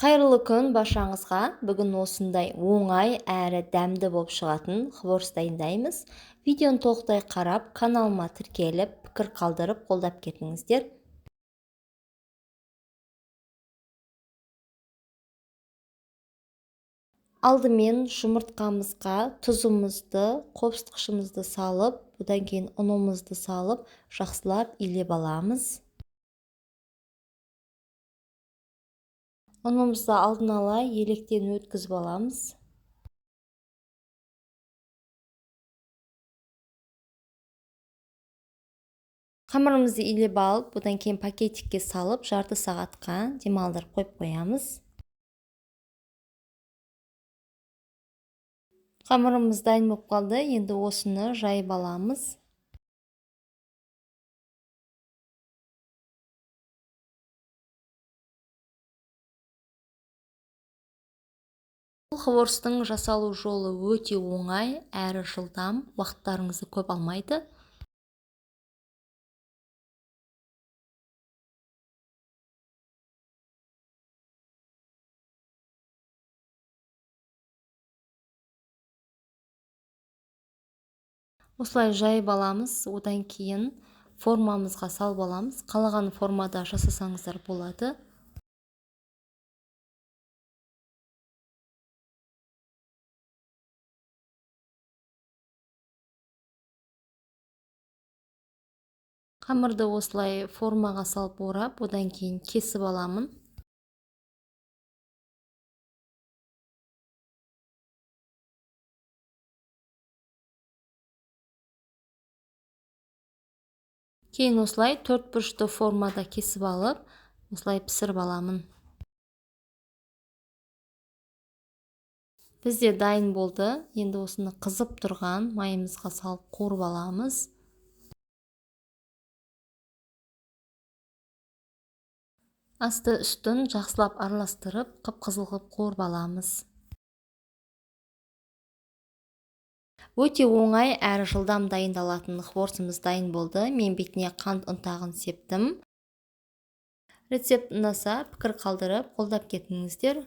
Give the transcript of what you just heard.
Қайырлы күн баршаңызға. Бүгін осындай оңай әрі дәмді болып шығатын хворст дайындаймыз. Видеоны толықтай қарап, каналыма тіркеліп, пікір қалдырып, қолдап кетіңіздер. Алдымен жұмыртқамызға тұзымызды, қопсытқышымызды салып, одан кейін ұнымызды салып, жақсылап илеп аламыз. Ұнымызды алдын ала електен өткізіп аламыз. Қамырымызды илеп алып, одан кейін пакетикке салып, жарты сағатқа демалдырып қойып қоямыз. Қамырымыз дайын болып қалды. Енді осыны жайып аламыз. Бұл хворстың жасалу жолы өте оңай, әрі жылдам, уақыттарыңызды көп алмайды. Осылай жайып аламыз, одан кейін формамызға салып аламыз. Қалаған формада жасасаңыздар болады. Қамырды осылай формаға салып орап, одан кейін кесіп аламын. Кейін осылай төрт бұрышты формада кесіп алып, осылай пісіріп аламын. Бізде дайын болды. Енді осыны қызып тұрған майымызға салып қуырып аламыз. Асты үстін жақсылап араластырып, қып-қызыл қылып қуырып аламыз. Өте оңай әрі жылдам дайындалатын хворстымыз дайын болды. Мен бетіне қант ұнтағын септім. Рецепт ұнаса, пікір қалдырып, қолдап кетіңіздер.